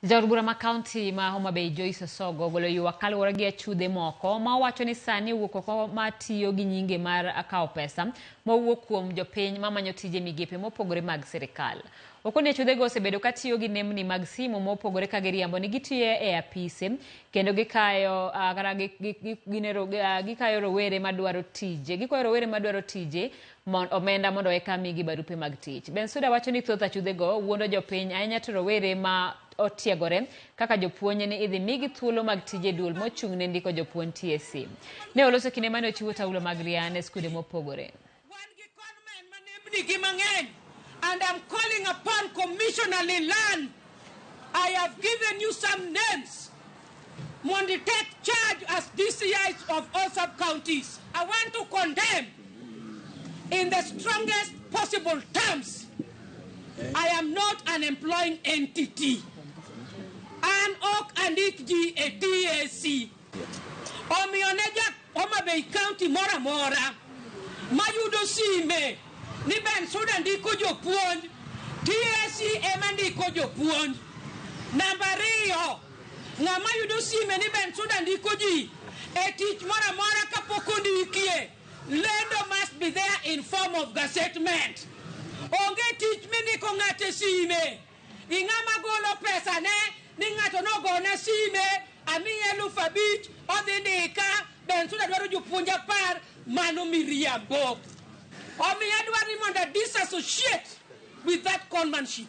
Jaod bura ma kaunti ma Homa Bay Joyce Osogo ogolo ywak kaluwore gi achudhe moko ma owacho ni sani owuok oko ma tiyo gi nyinge mar kawo pesa mowuok kuom jopiny mamanyo tije migepe mopogore mag sirikal. Okoni achudhego osebedo ka tiyo gi nembni mag simu mopogore ka giriambo ni gitiyo e apise kendo gikayo kata gikayo rowere madwaro tije gikwayo rowere madwaro tije omenda mondo eka migi barupe mag tich. Bensuda wacho ni thoth achudhego wuondo jopiny ahinya to rowere ma otiegore kaka jopuonj ni idhi migi thuolo mag tije e duol mochung' ne ndiko jopuonj TSC. Ne oloso kinde mane ochiwo taulo mag ria ne skunde mopogore. Wan gi conmen ma nembni gi mang'eny and I'm calling upon Commissioner Lilan. I have given you some names. Mondo take charge as DCIs of all sub-counties. I want to condemn in the strongest possible terms. I am not an employing entity. An ok andik ji e TSC. Omiyo ne ja Homa Bay County moro amora mayudo sime ni Bensuda ndiko jopuonj, TSC ema ndiko jopuonj. Namba ariyo, ng'ama yudo sime ni Bensuda ndiko ji e tich moro amora kapok ondikie, lendo must be there in form of gazettement. Onge tich mindiko ng'ato e sime. Gi ng'ama golo pesa ne ni ng'ato nogona sime amiye 5,000 odhi ndika Bensuda dwaro jopuonj 10 mano miriambo. Omiyo adwaro ni mondo disassociate with that conmanship.